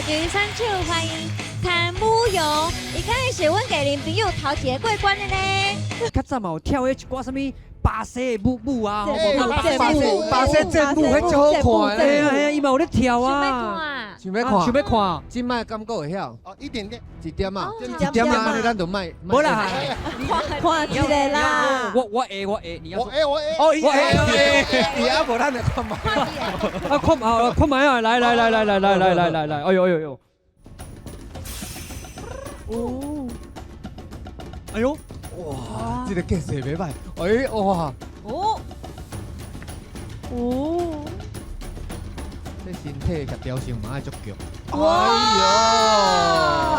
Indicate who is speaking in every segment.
Speaker 1: 球選手，歡迎譚武勇。伊敢會是阮藝人朋友頭一個過關的呢？
Speaker 2: 較早嘛有跳彼一寡啥物巴西的舞舞啊，
Speaker 3: 巴西巴西正舞，彼足好看。
Speaker 2: 嘿啊嘿啊，伊嘛有咧跳啊。
Speaker 3: 想欲看，
Speaker 2: 想欲看，
Speaker 3: 這擺敢閣會曉？
Speaker 4: 哦，一點點，
Speaker 3: 一點啊，
Speaker 5: 一
Speaker 3: 一點啊，按呢咱就莫。
Speaker 2: 無啦，
Speaker 5: 看一个啦。
Speaker 2: 我會我會，你要
Speaker 4: 我會我會，
Speaker 3: 哦，伊會伊啊無咱來看覓。
Speaker 2: 啊看啊看覓啊，來來來來來來來來來來，哎呦哎呦呦！哦，哎呦，
Speaker 3: 哇，這個架勢袂歹，哎哇，
Speaker 5: 哦，哦，
Speaker 3: 這身體協調性嘛愛足強。
Speaker 5: 哇！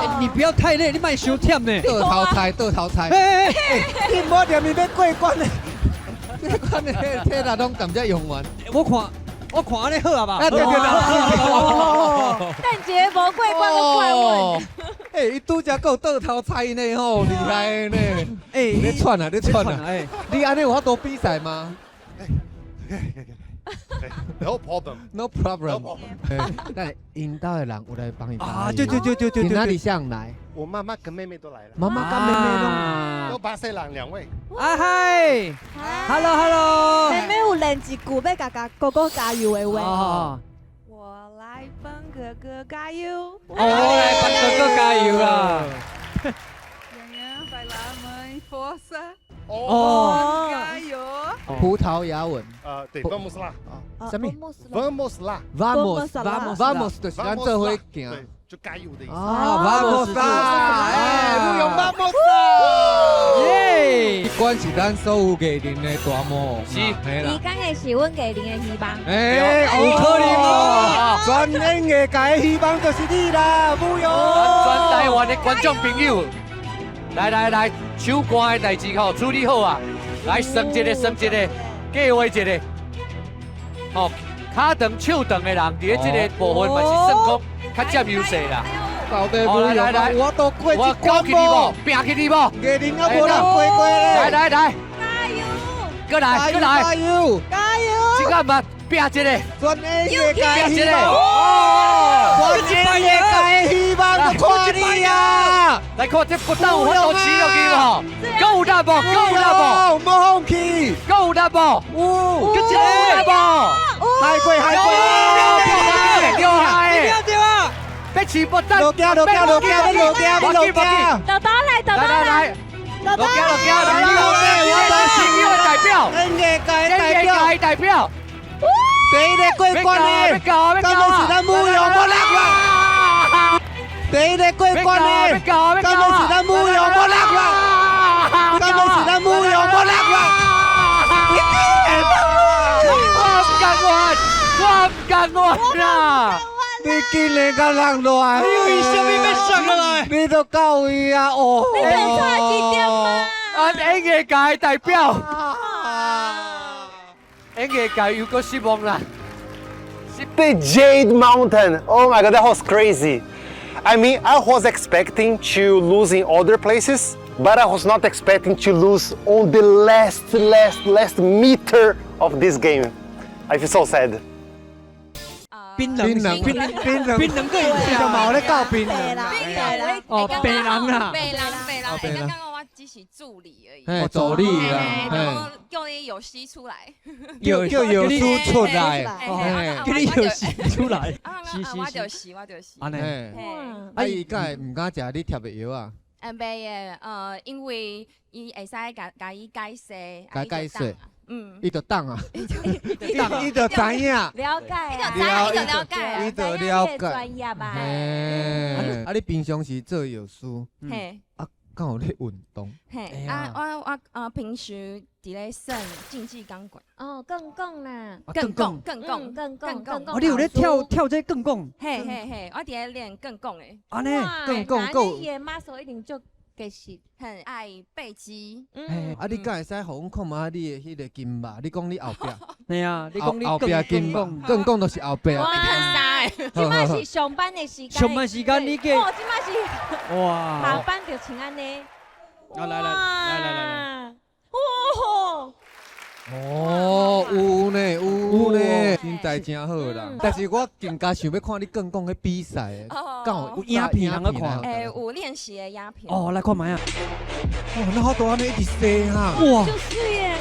Speaker 2: 欸，你不要太累，你莫傷忝呢。
Speaker 3: 倒頭菜，倒頭菜。
Speaker 2: 哎哎
Speaker 3: 哎，你無念伊欲過關的，過關的體力攏踮遮用完。
Speaker 2: 我看，我看按呢好啊吧？
Speaker 3: 啊對對對。
Speaker 1: 等一个無過關閣怪阮。
Speaker 3: 欸，伊拄才閣有倒頭菜呢吼，厲害呢！
Speaker 2: 欸，
Speaker 3: 你喘啊，你喘啊！
Speaker 2: 欸，
Speaker 3: 你按呢有法度比賽嗎
Speaker 4: ？No problem.
Speaker 3: No problem. 但𪜶兜的人有來幫伊
Speaker 2: 啊？對對對對對對。
Speaker 3: 哪裡上來？
Speaker 4: 我媽媽跟妹妹都來了。
Speaker 3: 媽媽跟妹妹攏。
Speaker 4: 都巴西人兩位。
Speaker 2: 啊嗨，Hello Hello。
Speaker 5: 妹妹有練一句欲共共哥哥加油的話。
Speaker 6: 我來幫哥哥加油。
Speaker 2: 我來幫哥哥加油啊！
Speaker 6: 洋洋，vai lá, mãe, força！
Speaker 2: 哦，
Speaker 6: 加油！
Speaker 3: 葡萄牙文。
Speaker 4: 對，Vamos lá。
Speaker 3: 啥物
Speaker 4: ？Vamos lá。
Speaker 3: Vamos，Vamos，就是咱做伙行。
Speaker 4: 對，就加油的意思。
Speaker 3: 啊，Vamos 啦！哎，不用 Vamos 啦！
Speaker 2: 耶！
Speaker 3: 這關是咱所有藝人的大夢。
Speaker 7: 是，
Speaker 1: 伊講的是阮藝人的希望。
Speaker 3: 哎，有可能哦！全演藝界的希望就是你啦，武勇。
Speaker 7: 全台灣的觀眾朋友，來來來，手肝的代誌吼處理好啊！來算一个，算一个，計劃一个，吼，跤長手長的人，佇咧這个部分嘛是算講較佔優勢啦。
Speaker 3: 到底武勇，我都過這關無？
Speaker 7: 拼起你無？
Speaker 3: 藝人啊，無人過過咧。
Speaker 7: 來來來，
Speaker 1: 加油！
Speaker 7: 過來過來，
Speaker 3: 加油！
Speaker 5: 加油！
Speaker 7: 這個嘛拼一個，
Speaker 3: 全演藝界希望，全演藝界的希望就看你啊！
Speaker 7: 來看這不但有法度飼落去無？閣有力無？閣有力無？
Speaker 3: 毋好放棄！
Speaker 7: 閣有力無？
Speaker 3: 有，
Speaker 7: 閣有力無？
Speaker 3: 海過海過，
Speaker 7: 對啊，
Speaker 2: 對啊！
Speaker 7: 欲飼不等，
Speaker 3: 落行落行落行落行落行，
Speaker 1: 豆豆來，豆豆來，
Speaker 7: 落行落行，來，我是新友的代表，
Speaker 3: 演藝界代表，
Speaker 7: 代表，
Speaker 3: 第一个過關的，敢欲是咱武勇無力啦！第一个過關的，敢欲是咱武勇無力啦！敢欲是咱武勇無力啦！
Speaker 7: 我毋甘願，我毋甘願啦！
Speaker 3: 你竟然共人落來，
Speaker 2: 你為啥物欲摔落來？
Speaker 3: 你都到位啊！哦，
Speaker 1: 你有差一點嗎？
Speaker 7: 俺演藝界代表，演藝界又閣失望啦。
Speaker 8: The Jade Mountain. Oh my God, that was crazy. I mean, I was expecting to lose in other places, but I was not expecting to lose on the last, last, last meter of this game. I feel so sad.
Speaker 2: 檳榔，
Speaker 3: 檳榔，
Speaker 2: 檳榔，
Speaker 3: 檳榔，
Speaker 2: 檳榔個有
Speaker 3: 就嘛有咧教檳
Speaker 5: 榔。
Speaker 2: 哦，白人啦，
Speaker 9: 白人，白人，欸，剛剛我只是助理而已。
Speaker 3: 嘿，助理啦，
Speaker 9: 嘿，叫你藥師出來，
Speaker 3: 叫叫藥師出來，
Speaker 2: 叫你藥師出來。
Speaker 9: 是是，我就是，我就是。
Speaker 2: 按呢，
Speaker 3: 啊，伊敢會毋敢食你貼的藥啊？
Speaker 9: 袂的，因為伊會使共共伊解釋，
Speaker 3: 共解釋。
Speaker 9: 嗯，
Speaker 3: 伊就當啊，伊就知影，
Speaker 1: 了解，
Speaker 9: 伊就知影，伊就了解，
Speaker 3: 伊就了解，
Speaker 1: 專業啊。
Speaker 3: 啊，你平常時做藥師，
Speaker 9: 嘿，
Speaker 3: 啊，敢有咧運動？
Speaker 9: 嘿，啊，我平時佇咧耍競技鋼管。
Speaker 1: 哦，鋼管啦，
Speaker 9: 鋼管，鋼管，
Speaker 1: 鋼管，鋼管。
Speaker 2: 哦，你有咧跳跳這鋼管？
Speaker 9: 嘿嘿嘿，我佇咧練鋼管的。
Speaker 2: 按呢，
Speaker 3: 鋼管夠。
Speaker 1: 你的 muscle 一定足結實，
Speaker 9: 很愛背肌。
Speaker 3: 嗯，啊，你敢會使予阮看覓你的彼个筋肉？你講你後壁，
Speaker 2: 嘿啊，你講你
Speaker 3: 後壁筋肉，鋼管就是後壁。
Speaker 9: 我欲褪衫的。
Speaker 1: 這擺是上班的時間。
Speaker 2: 上班時間你計。
Speaker 1: 哦，這擺是。
Speaker 2: 哇。
Speaker 1: 下班就穿按呢。
Speaker 2: 啊，來來來來來來。
Speaker 1: 哦。
Speaker 3: 哦，有呢，有呢，身材真好啦。但是我更加想欲看你更講彼比賽，敢有
Speaker 2: 有影片通看？
Speaker 9: 欸，有練習的影片。
Speaker 2: 哦，來看覓啊！
Speaker 3: 哇，那好多按呢一直踅哈！
Speaker 2: 哇，
Speaker 1: 足媠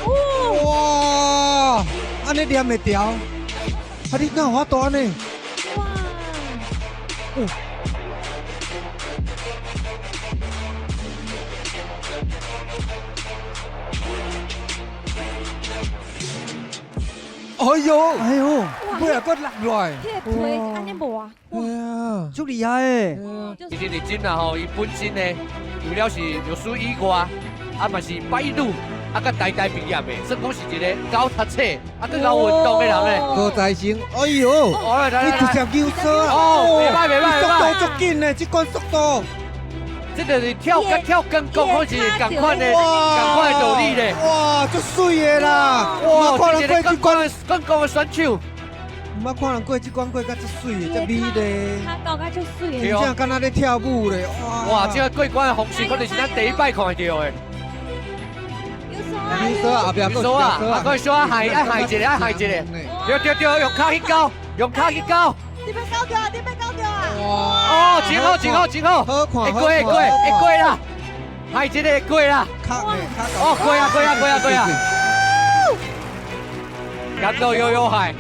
Speaker 1: 的，
Speaker 3: 哇，按呢念會牢？啊，你敢有法度按呢？
Speaker 1: 哇！
Speaker 3: 哎呦，
Speaker 2: 哎呦，
Speaker 3: 尾仔閣落落來，
Speaker 1: 彼個皮按呢磨，
Speaker 3: 哇，
Speaker 2: 足厲害的。
Speaker 7: 其實麗珍啊吼，伊本身呢，除了是律師以外，啊嘛是擺女，啊閣台大畢業的，算講是一個𠢕讀冊，啊閣𠢕運動的人咧。
Speaker 3: 高材生，哎呦，你直接扭鎖啊！
Speaker 7: 哦，袂歹袂歹袂歹，
Speaker 3: 速度足緊的，這款速度。
Speaker 7: 這就是跳甲跳鋼槓，可是仝款的，仝款的道理咧。
Speaker 3: 哇，足媠的啦！
Speaker 7: 哇，
Speaker 3: 看人過這關
Speaker 7: 鋼槓的選手，
Speaker 3: 毋捌看人過這關過甲足媠的，遮美咧。
Speaker 1: 跤高甲足媠的。
Speaker 3: 真正敢若咧跳舞咧！
Speaker 7: 哇，這個過關的方式，可能是咱第一擺看著的。
Speaker 3: 有鎖啊，後壁
Speaker 7: 有鎖啊，啊，閣小可害愛害一个，愛害一個。對對對，用跤去勾，用跤去勾。
Speaker 5: 你欲勾著啊！你欲勾著啊！
Speaker 7: 哦，真好，真好，真好！
Speaker 3: 好看，
Speaker 7: 會過，會過，會過啦！害一个會過啦！哦，過啊，過啊，過啊，過啊！感到悠悠害，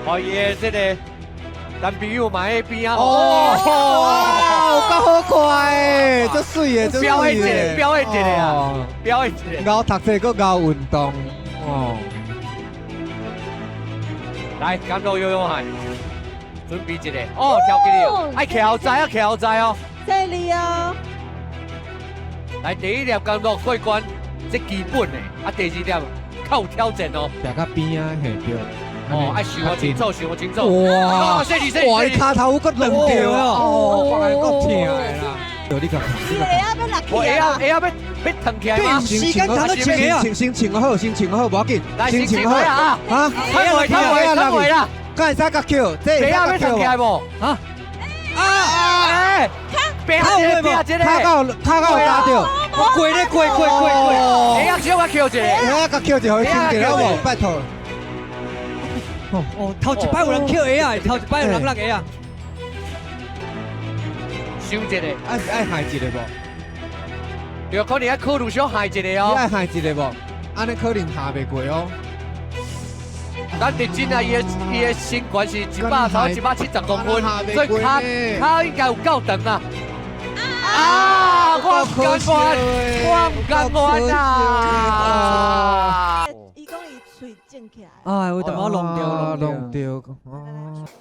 Speaker 7: 哦，伊的這个男朋友嘛喺邊仔。
Speaker 3: 哦，有夠好看的，足媠的，足
Speaker 7: 表演一个，表演一个啊，表演一個。
Speaker 3: 𠢕讀冊，閣𠢕運動，哦。
Speaker 7: 來，感到悠悠害。準備一下，哦，跳起來，愛徛後在啊，徛後在哦。
Speaker 5: 這裡哦。
Speaker 7: 來，第一粒工作過關，這基本的，啊，第二粒較有挑戰哦。
Speaker 3: 行到邊仔嘿對。
Speaker 7: 哦，愛想我清楚，想我清楚。
Speaker 3: 哇！哇！伊跤頭閣斷著哦，我閣疼的啦。你看，
Speaker 5: 你下仔欲落去
Speaker 7: 我下仔下仔欲欲彈起來嗎？
Speaker 3: 時間彈到穿鞋啊！先穿好，先穿好，無要緊。
Speaker 7: 來，先穿好啊！
Speaker 3: 啊！
Speaker 7: 褪位，褪位，褪位啦！
Speaker 3: 敢會使共抾？這會使共抾
Speaker 7: 起來無？啊！啊！哎！別啊！別啊！這個，
Speaker 3: 跤夠跤夠打著，
Speaker 2: 過咧過過過過，
Speaker 7: 下仔小可抾一下，
Speaker 3: 下仔共抾一下，予伊穿著好無？拜託。
Speaker 2: 哦，頭一擺有人抾鞋仔，頭一擺有人落鞋仔。
Speaker 7: 收一個，
Speaker 3: 愛愛害一個無？
Speaker 7: 對，可能愛考慮小害一個哦。
Speaker 3: 你愛害一個無？按呢可能下袂過哦。
Speaker 7: 咱佇真啊，伊的身懸是170公分，所以跤跤應該有夠長啊！啊，我毋甘願，我毋甘願啊！
Speaker 5: 伊講伊喙腫起來。
Speaker 2: 哎，有淡薄弄著，
Speaker 3: 弄著。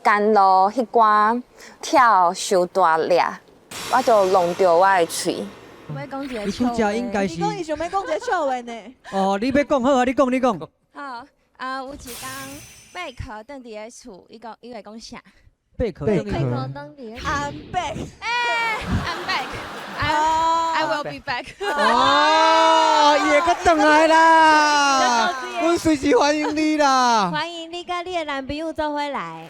Speaker 9: 甘露彼關跳傷大力，我就弄著我的喙。欲講一个
Speaker 2: 你拄才應該是。
Speaker 5: 伊講伊想欲講一個笑話呢。
Speaker 2: 哦，你欲講好啊，你講你講。
Speaker 9: 好。啊，有一工貝殼轉佇咧厝，伊講伊會講啥？
Speaker 2: 貝殼
Speaker 3: 貝
Speaker 1: 殼轉佇咧。
Speaker 5: I'm back。
Speaker 9: 欸，I'm back。I will be back。
Speaker 3: 哦，伊會閣轉來啦！阮隨時歡迎你啦！
Speaker 1: 歡迎你佮你的男朋友做伙來。